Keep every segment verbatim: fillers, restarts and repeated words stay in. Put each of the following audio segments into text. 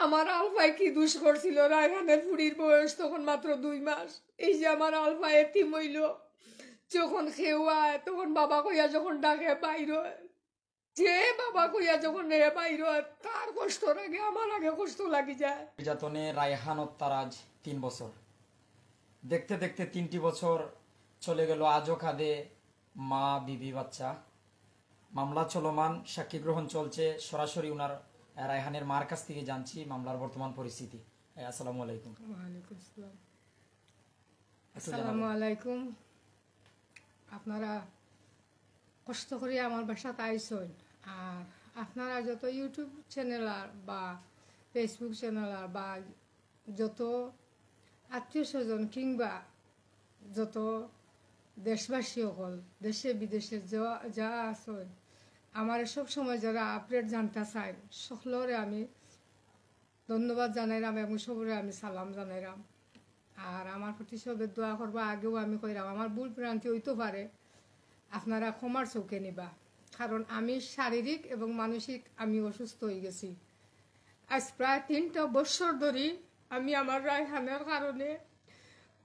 আমার আলফায় কি দোষ করছিল? রায়হানের ফুড়ির বয়স তখন মাত্র দুই মাস। এই যে আমার আলফা এতিম হইল, যখন কেউ আয় তখন বাবা কইয়া যখন ডাকে বাইর অয়, যে বাবা কইয়া যখন রে বাইর অয়, তার কষ্টর আগে আমার আগে কষ্ট লাগি যায়। নির্যাতনে রায়হান হত্যার আজ তিন বছর। দেখতে দেখতে তিনটি বছর চলে গেল, আজও কাঁদে মা, বিবি, বাচ্চা। মামলা চলমান, সাক্ষী গ্রহণ চলছে। সরাসরি উনার, আহ, রায়হানের মার কাছ থেকে জানছি মামলার বর্তমান পরিস্থিতি। আহ, আসসালামু আলাইকুম। ওয়ালাইকুম আসসালাম। একটু জানাবেন। আসসালামু আলাইকুম। আপনারা কষ্ট করে আমার বাসাত আইছইন, আর আপনারা যত YouTube চ্যানেল আর বা Facebook চ্যানেল আর বা যত আত্মীয় স্বজন কিংবা যত দেশবাসী অকল, দেশে বিদেশে যা যা আছইন, আমারে সব সময় যারা আপডেট জানতা চাইন, সকলরে আমি ধন্যবাদ জানাইরাম এবং সবরে আমি সালাম জানাইরাম। আর আমার প্রতি সবে দোয়া করবা। আগেও আমি কইরাম, আমার ভুল ভ্রান্তি হইতে পারে, আপনারা ক্ষমার চোখে নিবা, কারণ আমি শারীরিক এবং মানসিক আমি অসুস্থ হয়ে গেছি। আজ প্রায় তিনটা বছর ধরি আমি আমার রায়হানের কারণে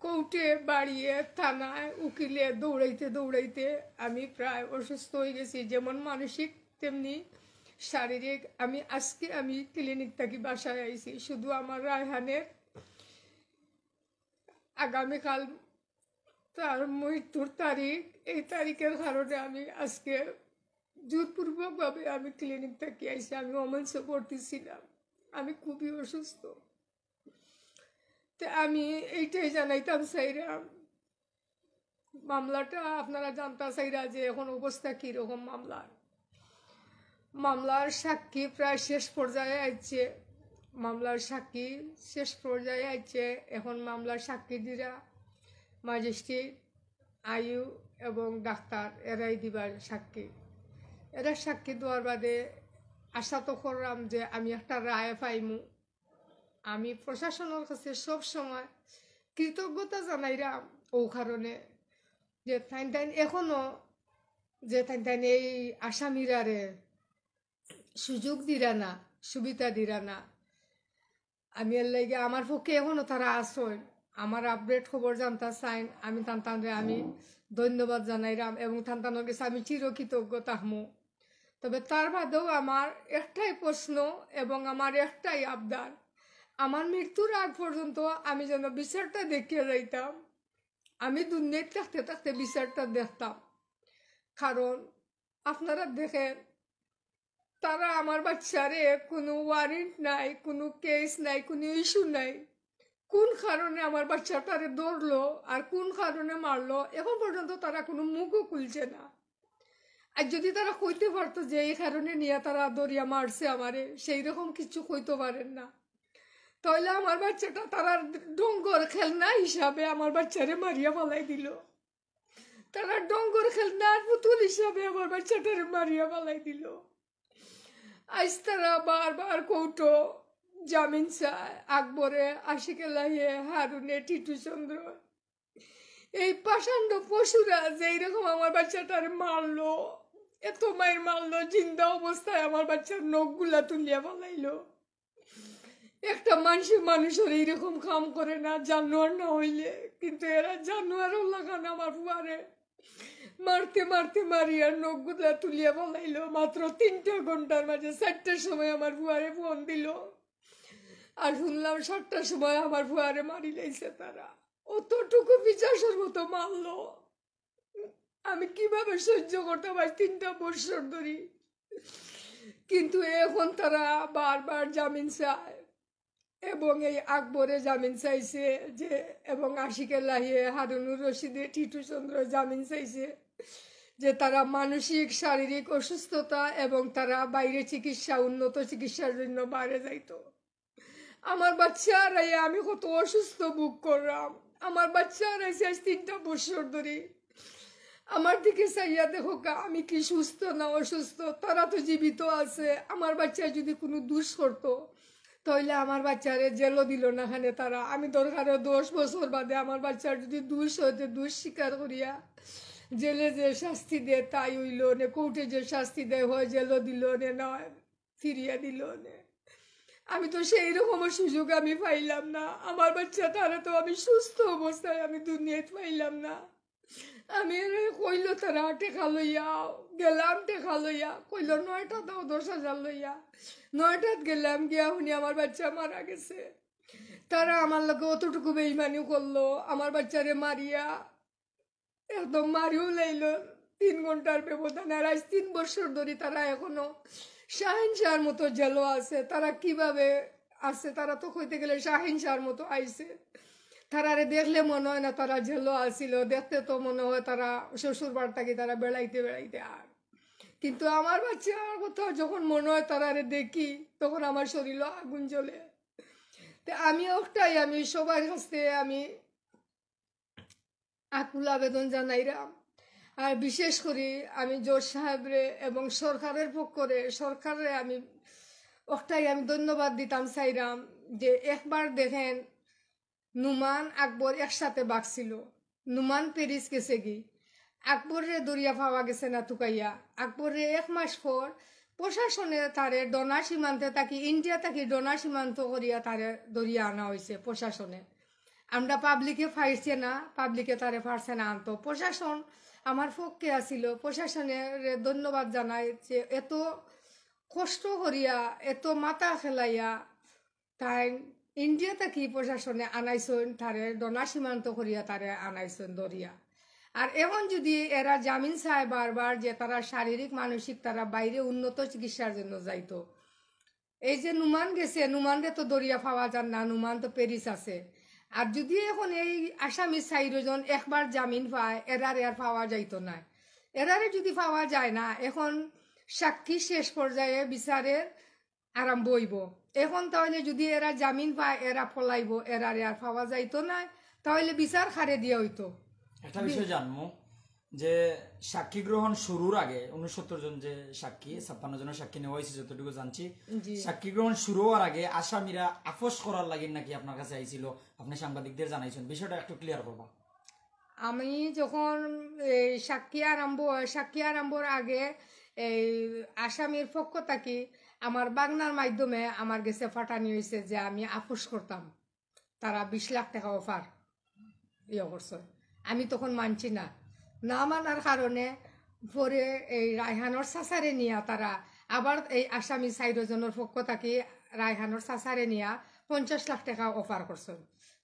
কোর্টে, বাড়িয়ে, থানায়, উকিলে দৌড়াইতে দৌড়াইতে আমি প্রায় অসুস্থ হয়ে গেছি, যেমন মানসিক তেমনি শারীরিক। আমি আজকে আমি ক্লিনিক থাকি বাসায় আইছি শুধু আমার রায়হানের আগামীকাল তার মৃত্যুর তারিখ, এই তারিখের কারণে আমি আজকে জোরপূর্বকভাবে আমি ক্লিনিক থাকি আইছি। আমি ওমেন্সে ভর্তি ছিলাম, আমি খুবই অসুস্থ। তে আমি এইটাই জানাইতাম চাইরাম, মামলাটা আপনারা জানতা চাইরা যে এখন অবস্থা কীরকম মামলার। মামলার সাক্ষী প্রায় শেষ পর্যায়ে আইছে, মামলার সাক্ষী শেষ পর্যায়ে আইছে। এখন মামলার সাক্ষী দিরা ম্যাজিস্ট্রেট, আইইউ এবং ডাক্তার, এরাই দিবার সাক্ষী। এরা সাক্ষী দেওয়ার বাদে আশা তো করলাম যে আমি একটা রায় পাইমু। আমি প্রশাসনের কাছে সব সময় কৃতজ্ঞতা জানাইরাম ও কারণে যে তাইন তাইন এখনো যে তাইন তাইন এই আসামিরারে সুযোগ দিরা না, সুবিধা দিরা না। আমি এর লাগি আমার পক্ষে এখনো তারা আছইন, আমার আপডেট খবর জানতা চাইন, আমি তান তানরে আমি ধন্যবাদ জানাইরাম এবং তান তানর গেছে আমি চিরকৃতজ্ঞ থাকমু। তবে তার বাদেও আমার একটাই প্রশ্ন এবং আমার একটাই আবদার, আমার মৃত্যুর আগ পর্যন্ত আমি যেন বিচারটা দেখিয়া যাইতাম। আমি দুনিয়াত থাকতে থাকতে বিচারটা দেখতাম। কারণ আপনারা দেখেন, তারা আমার বাচ্চারে কোনো ওয়ারেন্ট নাই, কোনো কেস নাই, কোনো ইস্যু নাই। কোন কারণে আমার বাচ্চাটারে ধরলো আর কোন কারণে মারলো, এখন পর্যন্ত তারা কোনো মুখও খুলছে না। আর যদি তারা কইতে পারতো যে এই কারণে নিয়া তারা ধরিয়া মারছে আমারে, সেই রকম কিছু কইতে পারেন না, তাহলে আমার বাচ্চাটা তারা ডঙ্গর খেলনা হিসাবে আমার বাচ্চারে মারিয়া ফালাই দিল। তারা ডঙ্গর খেলনার পুতুল হিসাবে আমার বাচ্চাটারে মারিয়া ফালাই দিল। আজ তারা বারবার কোর্টো জামিন চায়, আকবরে, আশিক এলাহিয়ে, হারুনে, টিটু চন্দ্র। এই পাষণ্ড পশুরা যেই রকম আমার বাচ্চাটারে মারলো, এত মাইর মারলো, জিন্দা অবস্থায় আমার বাচ্চার নখগুলা তুলিয়া ফালাইলো। একটা মানুষে মানুষের এইরকম কাম করে না, জানোয়ার না হইলে, কিন্তু এরা জানোয়ারর লাখান আমার ফুয়ারে মারতে মারতে মারিয়া নখগুলা তুলিয়া ফালাইলো। মাত্র তিনটা ঘন্টার মাঝে চারটার সময় আমার ফুয়ারে ফোন দিল, আর শুনলাম সাতটার সময় আমার ফুয়ারে মারি লাইছে তারা। অতটুকু পিশাচর মতো মারলো, আমি কিভাবে সহ্য করতাম আজ তিনটা বছর ধরি? কিন্তু এখন তারা বারবার জামিন চায় এবং এই আকবরে জামিন চাইছে যে, এবং আশিক এলাহিয়ে, হারুনুর রশিদে, টিটু চন্দ্র জামিন চাইছে যে তারা মানসিক শারীরিক অসুস্থতা এবং তারা বাইরে চিকিৎসা, উন্নত চিকিৎসার জন্য বাইরে যাইতো। আমার বাচ্চা হারাইয়া আমি কত অসুস্থ ভোগ করলাম। আমার বাচ্চা হারাইছে আজ তিনটা বছর ধরে। আমার দিকে চাইয়া দেখো কা, আমি কি সুস্থ না অসুস্থ? তারা তো জীবিত আছে। আমার বাচ্চায় যদি কোনো দোষ করতো, তাহলে আমার বাচ্চারে জেলও দিল না খানে তারা। আমি দরকারে দশ বছর বাদে আমার বাচ্চার যদি দোষ হইতে দোষ স্বীকার করিয়া জেলে যে শাস্তি দেয় তাই হইল নে, কোর্টে যে শাস্তি দেয় হয় জেলও দিল নে, না হয় ফিরিয়া দিল নে। আমি তো সেই রকমও সুযোগ আমি পাইলাম না। আমার বাচ্চাটারে তো আমি সুস্থ অবস্থায় আমি দুনিয়াত পাইলাম না। আমি এরে কইলো তারা টেকা লইয়া, গেলাম টেকা লইয়া, কইলো নয়টা দাও দশ হাজার লইয়া। নয়টাত গেলাম, গিয়া হুনি আমার বাচ্চা মারা গেছে। তারা আমার লগে অতটুকু বেইমানি করলো, আমার বাচ্চারে মারিয়া একদম মারিও লাইলো তিন ঘন্টার ব্যবধানে। আর আজ তিন বছর ধরি তারা এখনো শাহিনশাহর মতো জেলো আছে। তারা কিভাবে আছে, তারা তো কইতে গেলে শাহিনশাহর মতো আইছে। তারারে দেখলে মনে হয় না তারা জেলো আছিল, দেখতে তো মনে হয় তারা শ্বশুর বাড়ি থাকি তারা বেড়াইতে বেড়াইতে। আর কিন্তু আমার বাচ্চার কথা যখন মনে হয় তারারে দেখি, তখন আমার শরীরও আগুন জ্বলে। তে আমি ওটাই, আমি সবার কাছে আমি আকুল আবেদন জানাইরাম। আর বিশেষ করি আমি জজ সাহেবরে এবং সরকারের পক্ষরে, সরকাররে আমি ওটাই আমি ধন্যবাদ দিতাম চাইরাম যে একবার দেখেন, নুমান আকবর একসাথে বাঁচছিল। নুমান প্যারিস গেছে গি, আকবররে ধরিয়া পাওয়া গেছে না তুকাইয়া। আকবররে এক মাস পর প্রশাসনে তারে ডোনা সীমান্তে থাকি, ইন্ডিয়া থাকি ডোনা সীমান্ত করিয়া তারে ধরিয়া আনা হইছে প্রশাসনে। আমরা পাবলিকে পাইছে না, পাবলিকে তারে পারছে না আনতো। প্রশাসন আমার পক্ষে আছিল, প্রশাসনের ধন্যবাদ জানাই যে এত কষ্ট করিয়া, এত মাথা খেলাইয়া তাই ইন্ডিয়া থাকি প্রশাসনে আনাইছইন তারে, ডোনা সীমান্ত করিয়া তারে আনাইছইন ধরিয়া। আর এখন যদি এরা জামিন চায় বারবার যে তারা শারীরিক মানসিক তারা বাইরে উন্নত চিকিৎসার জন্য যাইতো, এই যে নুমান গেছে, নুমানরে তো ধরিয়া পাওয়া যার না, নুমান তো প্যারিস আছে। আর যদি এখন এই আসামি চাইরো জন একবার জামিন পায়, এরারে আর পাওয়া যাইতো না। এরারে যদি পাওয়া যায় না, এখন সাক্ষী শেষ পর্যায়ে বিচারের আরম্ভ হইব। এখন তাহলে যদি এরা জামিন পায়, এরা পলাইব, এরারে আর পাওয়া যাইতো না, তাহলে বিচার কারে দিয়া হইতো? একটা বিষয় জানমু যে সাক্ষী গ্রহণ শুরুর আগে উনসত্তর জন যে সাক্ষী, ছাপ্পান্ন জনের সাক্ষী নেওয়া হয়েছে যতটুকু জানছি, জি। সাক্ষী গ্রহণ শুরু হওয়ার আগে আসামিরা আপোষ করার লাগি নাকি আপনার কাছে আইছিল, আপনি সাংবাদিকদের জানাইছেন, বিষয়টা একটু ক্লিয়ার করবা। আমি যখন এই সাক্ষী আরম্ভ হয়, সাক্ষী আরম্ভর আগে এই আসামির পক্ষ থাকি আমার বাগনার মাধ্যমে আমার গেছে ফাটানি হইছে যে আমি আপোষ করতাম, তারা বিশ লাখ টাকা অফার ইয়ে করছে। আমি তখন মানছি না, না মানার কারণে পরে এই রায়হানর চাচারে নিয়া তারা আবার এই আসামি চাইরো জনের পক্ষ থাকি রায়হানর চাচারে নিয়া পঞ্চাশ লাখ টাকা অফার করছেন।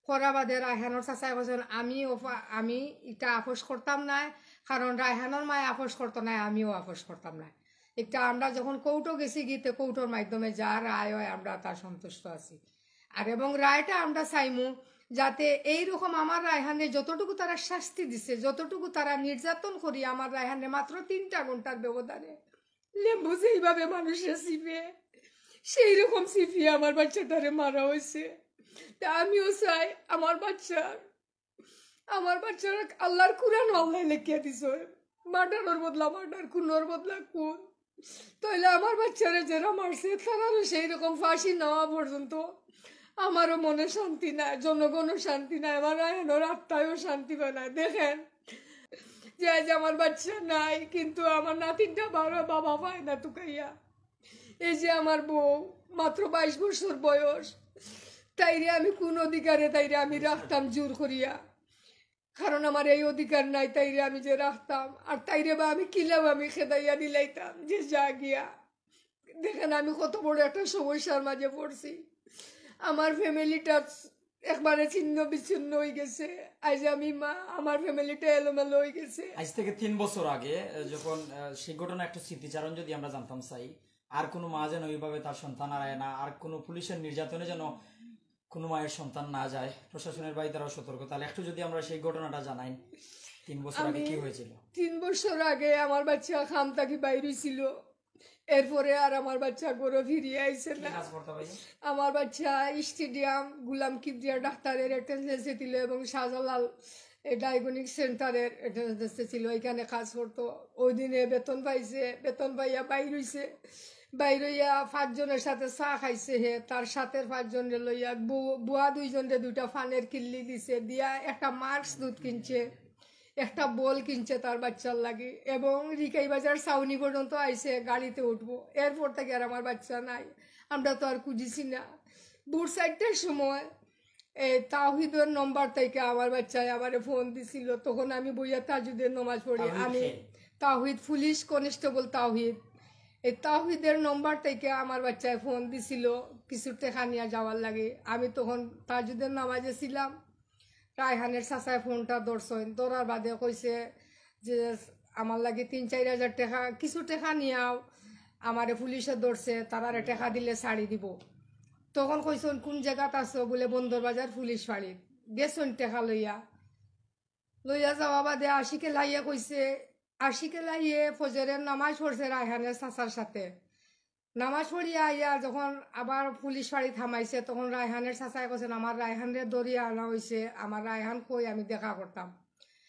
করা বাদে রায়হানর চাচায় কইছেন, "আমি অফা-, আমি এটা আপোষ করতাম না, কারণ রায়হানর মায় আপোষ করতো না, আমিও আপোষ করতাম না। এটা আমরা যখন কোর্টও গেছি গিতে কোর্টর মাধ্যমে যা রায় হয় আমরা তা সন্তুষ্ট আছি। আর এবং রায়টা আমরা চাইমু যাতে এইরকম আমার রায়হানরে যতটুকু তারা শাস্তি দিছে, যতটুকু তারা নির্যাতন করি আমার রায়হানরে মাত্র তিনটা ঘন্টার ব্যবধানে লেম্বু যেইভাবে মানুষে চিপে, সেই রকম চিপিয়ে আমার বাচ্চাটারে মারা হয়েছে। তা আমিও চাই আমার বাচ্চার, আমার বাচ্চার আল্লাহর কোরআন আল্লাহ লেখিয়া দিছে, মার্ডারর বদলা মার্ডার, খুনর বদলা খুন। তাইলে আমার বাচ্চারে যারা মারছে, তারারও সেই রকম ফাঁসি নেওয়া পর্যন্ত আমারও মনে শান্তি নাই, জনগণও শান্তি নাই, আমার রায়হানর আত্মায়ও শান্তি পায় না।" দেখেন, যে আজ আমার বাচ্চা নাই, কিন্তু আমার নাতিনটা বারো বাবা পায় না তুকাইয়া। এই যে আমার বউ, মাত্র বাইশ বছর বয়স, তাইরে আমি কোন অধিকারে তাইরে আমি রাখতাম জোর করিয়া? কারণ আমার এই অধিকার নাই তাইরে আমি যে রাখতাম, আর তাইরে বা আমি কিলাও আমি খেদাইয়া দিলাইতাম যে যা গিয়া। দেখেন আমি কত বড় একটা সমস্যার মাঝে পড়ছি। আমার ফ্যামিলিটা একবারে ছিন্ন বিচ্ছিন্ন হয়ে গেছে। আজ আমি মা, আমার ফ্যামিলিটা এলোমেলো হয়ে গেছে। আজ থেকে তিন বছর আগে, আহ, যখন, আহ, সেই ঘটনা একটু স্মৃতিচারণ যদি আমরা জানতাম চাই, আর কোনো মা যেন ওইভাবে তার সন্তান হারায় না, আর কোনো পুলিশের নির্যাতনে যেন কোনো মায়ের সন্তান না যায়, প্রশাসনের বাড়ি তারাও সতর্ক। তাহলে একটু যদি আমরা সেই ঘটনাটা জানাই, তিন বছর আগে কি হয়েছিল? তিন বছর আগে আমার বাচ্চা খাম থাকি বাইর হইছিল, এরপরে আর আমার বাচ্চা ঘরে ফিরিয়া আইছে না। আমার বাচ্চা স্টেডিয়াম গুলাম কিবরিয়া ডাক্তারের অ্যাটেন্ডেন্সে ছিল এবং শাহজালাল ডায়াগনিক সেন্টারের অ্যাটেন্ডেন্সে ছিল, এখানে কাজ করতো। ওই দিনে বেতন পাইছে, বেতন পাইয়া বাইর হইছে। বাইর হইয়া পাঁচজনের সাথে চা খাইছে হে, তার সাথের পাঁচজনরে লইয়া বু-, বুয়া দুইজনরে দুইটা ফানের কিল্লি দিছে, দিয়া একটা মার্কস দুধ কিনছে, একটা বল কিনছে তার বাচ্চার লাগি, এবং রিকাই বাজার ছাউনি পর্যন্ত আইছে, গাড়িতে উঠবো। এরপর থেকে আর আমার বাচ্চা নাই। আমরা তো আর খুঁজিছি না। ভোর চাইরটার সময় এই তাওহিদের নম্বর থেকে আমার বাচ্চায় আমারে ফোন দিছিল, তখন আমি বইয়া তাহাজ্জুদের নামাজ পড়ি। আমি তাওহিদ, পুলিশ কনস্টেবল তাওহিদ, এই তাওহিদের নম্বর থেকে আমার বাচ্চায় ফোন দিছিল কিছু টেকা নিয়া যাওয়ার লাগি। আমি তখন তাহাজ্জুদের নামাজে ছিলাম। রায়হানের চাচায় ফোনটা ধরছইন, ধরার বাদে কইছে যে আমার লাগি তিন চাইর হাজার টেকা, কিছু টেকা নিয়াও, আমারে পুলিশে ধরছে, তারারে টেকা দিলে ছাড়ি দিব। তখন কইছইন, "কোন জাগাত আছো?" বুলে, "বন্দর বাজার পুলিশ ফাঁড়িত।" গেছইন টেকা লইয়া, লইয়া যাওয়া বাদে আশিকে লাইয়া কইছে, আশিকে লাইয়ে ফজরের নামাজ পড়ছে রায়হানের চাচার সাথে। নামাজ পড়িয়া আইয়া যখন আবার পুলিশ ফাঁড়িত হামাইছে, তখন রায়হানের চাচায় কইছইন, "আমার রায়হানরে ধরিয়া আনা অইছে, আমার রায়হান কই, আমি দেখা করতাম।"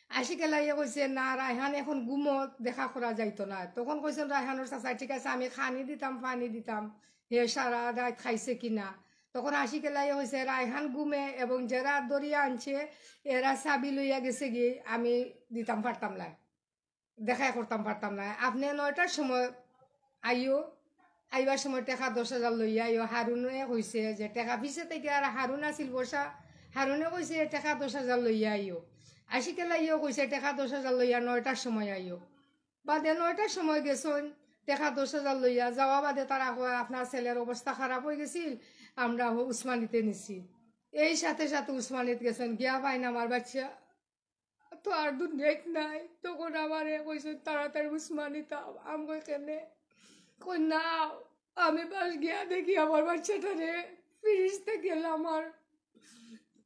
আশিকে লাইয়া কইছে, "না, রায়হান এখন ঘুমো, দেখা করা যাইতো না।" তখন কইছইন রায়হানর চাচায়, "ঠিক আছে, আমি খানি দিতাম, পানি দিতাম, হে সারা রাইত খাইছে কি না।" তখন আশিকে লাইয়া কইছে, "রায়হান ঘুমে এবং যেরা ধরিয়া আনছে, এরা চাবি লইয়া গেছে গি, আমি দিতাম পারতাম না।" দেখা করতাম পারতাম না। আপনে নয়টার সময় আইও, আইবার সময় টেকা দশ হাজার লইয়া আইও। হারুনে কইছে যে টেকা পিছে থেকে আর হারুন আছিল বসা, হারুনে কইছে টেকা দশ হাজার লইয়া আইও। আশিকে লাইয়াও কইছে টেকা দশ হাজার লইয়া নয়টার সময় আইও। বাদে নয়টার সময় গেছইন, টেকা দশ হাজার লইয়া যাওয়া বাদে তারা কয়, "আপনার ছেলের অবস্থা খারাপ হয়ে গেছিল, আমরা উসমানীতে নিছি।" এই সাথে সাথে উসমানীত গেছইন, গিয়া পাইন আমার বাচ্চা তো আর দুনিয়াত নাই। তখন আমারে কইছইন, "তাড়াতাড়ি উসমানীত আও।" আমি কই, "কেনে?" কই, "না, আমি বাস গিয়া দেখি আমার বাচ্চাটারে ফিরিস্তে গেল আমার।"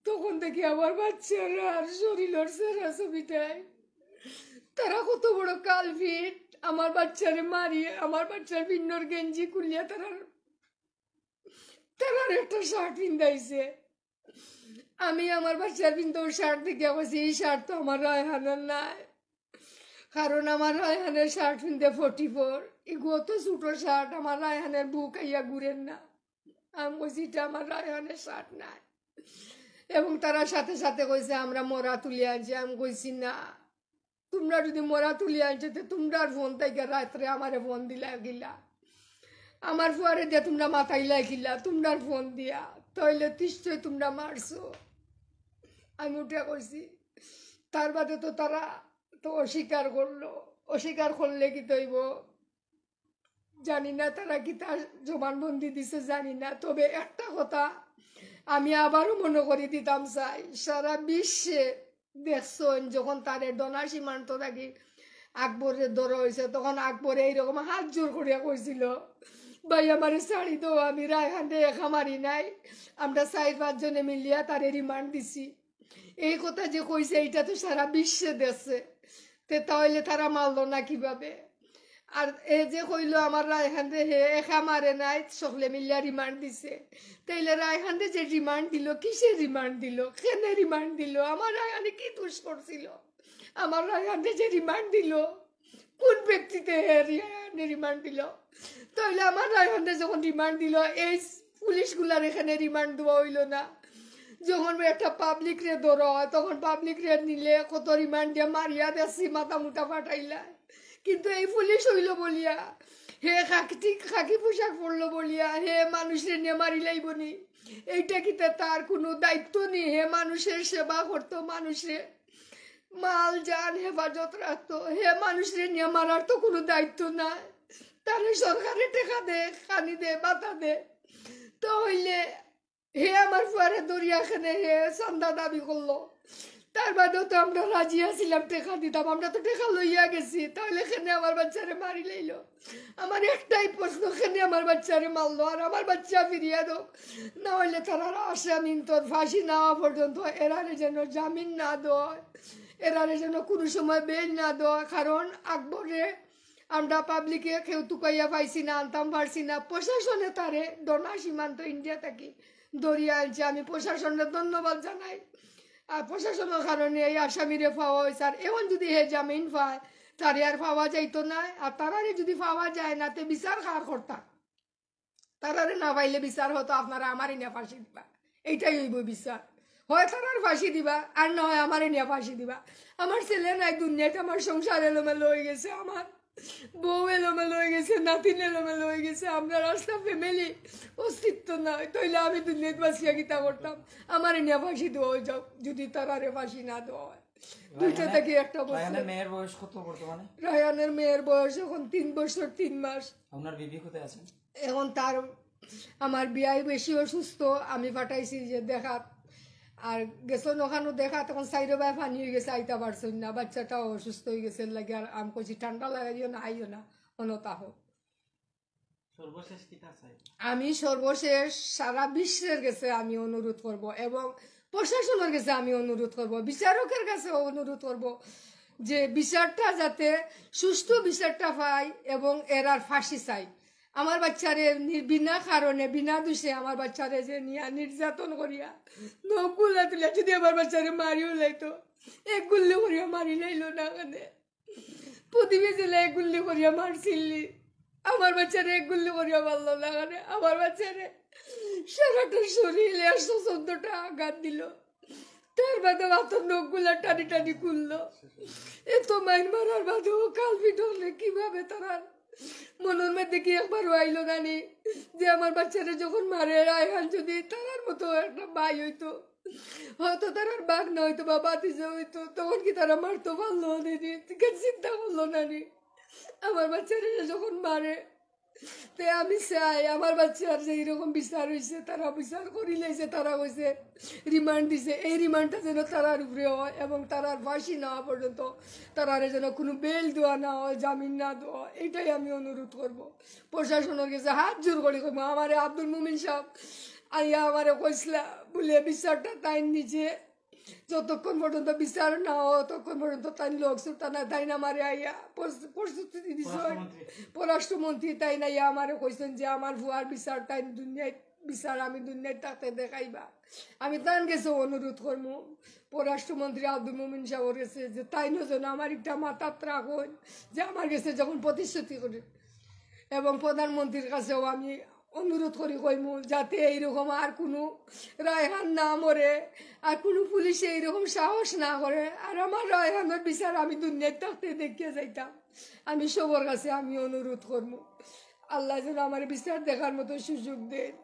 তখন দেখি আমার বাচ্চার আর শরীরর চেহারা ছবিটায়। তারা কত বড় কালপিট, আমার বাচ্চারে মারিয়ে, আমার বাচ্চার পিন্ডর গেঞ্জি খুলিয়া তারা, তারার একটা শার্ট পিন্দাইছে। আমি আমার বাচ্চার পিন্দর শার্ট দেখিয়া কইছি, "এই শার্ট তো আমার রায়হানের নায়।" কারণ আমার রায়হানের শার্ট পিন্দে ফর্টি ফোর, এগু অত ছোট শার্ট, আমার রায়হানের বুক আইয়া ঘুরের না। আমি কইছি, "এটা আমার রায়হানের শার্ট নায়।" এবং তারা সাথে সাথে কইছে, "আমরা মরা তুলিয়া আনছি।" আমি কইছি, "না, তোমরা যদি মরা তুলিয়া আনছো, তে তোমরার ফোন থাকি রাত্রে আমারে ফোন দিলা কিলা? আমার ফুয়ারে দিয়া তোমরা মাতাইলা কিলা? তোমরার ফোন দিয়া, তাইলে নিশ্চয় তোমরা মারছো।" আমি উঠে কইছি। তার বাদে তো তারা তো অস্বীকার করলো। অস্বীকার করলে কিতা অইবো? জানি না তারা কিতা জবানবন্দি দিছে, জানি না। তবে একটা কথা আমি আবারও মনে করি দিতাম চাই, সারা বিশ্বে দেখছইন, যখন তারে ডোনা সীমান্ত থাকি আকবররে ধরা হইছে, তখন আকবরে এইরকম হাত জোর করিয়া কইছিল, "ভাই, আমারে ছাড়ি দেও, আমি রায়হানরে একা মারি নাই, আমরা চাইর পাঁচজনে মিলিয়া তারে রিমান্ড দিছি।" এই কথা যে কইছে, এইটা তো সারা বিশ্বে দেখছে, তে তাইলে তারা মারলো না কিভাবে? আর এ যে কইলো আমার রায়হানরে হে একা মারে নাই, সকলে মিলিয়া রিমান্ড দিছে, তাইলে রায়হানরে যে রিমান্ড দিল, কিসের রিমান্ড দিল, কেনে রিমান্ড দিল? আমার রায়হানে কি দোষ করছিল? আমার রায়হানরে যে রিমান্ড দিল, কোন ব্যক্তিতে হে রায়হানরে রিমান্ড দিল? তাইলে আমার রায়হানরে যখন রিমান্ড দিল, এই পুলিশগুলার এখানে রিমান্ড দেওয়া হইল না। যখন একটা পাবলিকরে ধরা হয়, তখন পাবলিকরে নিলে কত রিমান্ড দিয়া মারিয়া দেশি মাথা মুটা ফাটাইলা। কিন্তু এই পুলিশ হইল বলিয়া, হে খাকি, খাকি পোশাক পরলো বলিয়া, হে মানুষরে নিয়ে মারি লাইবনি? এইটা কিতা তার কোনো দায়িত্ব নেই? হে মানুষের সেবা করতো, মানুষরে মাল জান হেফাজত রাখতো, হে মানুষরে নিয়ে মারার তো কোনো দায়িত্ব নাই। তারে সরকারে টেকা দে, খানি দে, বাতা দে, তো হইলে হে আমার ফুয়ারে ধরিয়া কেনে হে চান্দা দাবি করলো। তার বাদেও তো আমরা রাজি আছিলাম টেকা দিতাম, আমরা তো টেকা লইয়া গেছি, তাহলে কেনে আমার বাচ্চারে মারি লাইলো? আমার একটাই প্রশ্ন, কেনে আমার বাচ্চারে মারলো? আর আমার বাচ্চা ফিরিয়া দেও, না হইলে তারার আসামিন্তর ফাঁসি না হওয়া পর্যন্ত এরারে যেন জামিন না দেওয়া হয়, এরারে যেন কোনো সময় বেইল না দেওয়া হয়। কারণ আকবরে আমরা পাবলিকে কেউ তুকাইয়া পাইছি না, আনতাম পারছি না, প্রশাসনে তারে ডোনা সীমান্ত ইন্ডিয়া থাকি ধরিয়া আনছে। আমি প্রশাসনরে ধন্যবাদ জানাই। আর প্রশাসনের কারণে এই আসামিরে পাওয়া হয়েছে। আর এখন যদি হে জামিন পায়, তারে আর পাওয়া যাইতো না। আর তারারে যদি পাওয়া যায় না, তে বিচার কার করতা? তারারে না পাইলে বিচার হতো আপনারা আমারে নিয়া ফাঁসি দিবা, এইটাই হইব বিচার। হয় তারার ফাঁসি দিবা, আর না হয় আমারে নিয়া ফাঁসি দিবা। আমার ছেলে নাই দুনিয়াতে, আমার সংসার এলোমেলো হয়ে গেছে। আমার বউ এলোমেলো হয়ে গেছে, নাতিন এলোমেলো হয়ে গেছে, আমরা রাস্তা ফ্যামিলি অস্তিত্ব নাই। তাইলে আমি দুনিয়াত বাঁচিয়া কিতা করতাম? আমার নিয়া ফাঁসি দেওয়া হয়ে যাও, যদি তারারে ফাঁসি না দেওয়া হয়। দুইটা রায়হানের- থাকি একটা বছর। রায়হানের মেয়ের বয়স কত বর্তমানে? রায়হানের মেয়ের বয়স এখন তিন বছর তিন মাস। আপনার বিবি কোথায় আছেন? এখন তার, আমার বিয়াই বেশি অসুস্থ, আমি পাঠাইছি যে দেখাত। আর গেছইন ওখানো দেখাত, এখন সাইডো বায় পানি হয়ে গেছে, আইতা পারছইন না, বাচ্চাটাও অসুস্থ হয়ে গেছে লাগে। আর আমি কইছি ঠান্ডা লাগাইও না, আইও না, অনতাহ। সর্বশেষ কিতা চাই? আমি সর্বশেষ সারা বিশ্বের গেছে আমি অনুরোধ করব এবং প্রশাসনের গেছে আমি অনুরোধ করব, বিচারকের কাছে অনুরোধ করব যে বিচারটা যাতে সুষ্ঠু বিচারটা পাই এবং এরার ফাঁসি চাই। আমার বাচ্চারে নি-, বিনা কারণে, বিনা দোষে আমার বাচ্চারে যে নিয়া নির্যাতন করিয়া নখগুলা তুলিয়া যদি আমার বাচ্চারে মারিও লাইতো, এক গুল্লি করিয়া মারি লাইলো না কেনে। প্রতিবেশী লাই গুল্লি করিয়া মারছিলি, আমার বাচ্চারে এক গুল্লি করিয়া মারলো না কেনে। আমার বাচ্চারে সারাটা শরীরে একশো চোদ্দটা আঘাত দিল, তার বাদে মাথার নখগুলা টানি টানি খুললো। এত মাইর মারার বাদেও কালপিট হলে কিভাবে তারার মনের মধ্যে কি একবারও আইলো না নি যে আমার বাচ্চারে যখন মারে রায়হান যদি তারার মতো একটা ভাই হইতো, হয়তো তারার বাঘ না হইতো বা বাতিজা হইতো, তখন কি তারা মারতে পারলো না নি? কেন চিন্তা করলো না নি? আমার বাচ্চারে যখন মারে, তে আমি চাই আমার বাচ্চার যে এইরকম বিচার হইছে, তারা বিচার করি লাইছে, তারা কইছে রিমান্ড দিছে, এই রিমান্ডটা যেন তারার উপরে হয় এবং তারার ফাঁসি না হওয়া পর্যন্ত তারারে যেন কোনো বেল দেওয়া না হয়, জামিন না দেওয়া হয়, এটাই আমি অনুরোধ করব। প্রশাসনের কাছে হাত জোর করি কইব, আমারে আব্দুল মুমিন সাহেব আইয়া আমারে কইসলা বলে বিচারটা তাই নিজে যতক্ষণ পর্যন্ত বিচার না হয়, ততক্ষণ পর্যন্ত তাই লোক সুলতানা তাই না মারে আইয়া প্রস-, প্রস্তুতি দিছে। পররাষ্ট্রমন্ত্রী। পররাষ্ট্রমন্ত্রী তাই না ইয়া আমারে কইছেন যে আমার ফুয়ার বিচার তাই দুনিয়ায় বিচার আমি দুনিয়ায় তাতে দেখাইবা। আমি তান গেছে অনুরোধ করমু, পররাষ্ট্রমন্ত্রী আব্দুল মোমিন সাহেবের গেছে যে তাই না যেন আমার একটা মাথাত রাখইন যে আমার গেছে যখন প্রতিশ্রুতি করে এবং প্রধানমন্ত্রীর কাছেও আমি অনুরোধ করি কইমু যাতে এইরকম আর কোনো রায়হান না মরে, আর কোনো পুলিশে এইরকম সাহস না করে, আর আমার রায়হানের বিচার আমি দুনিয়ার থাকতে দেখিয়া যাইতাম। আমি সবার কাছে আমি অনুরোধ করমু, আল্লাহ যেন আমার বিচার দেখার মতো সুযোগ দেন।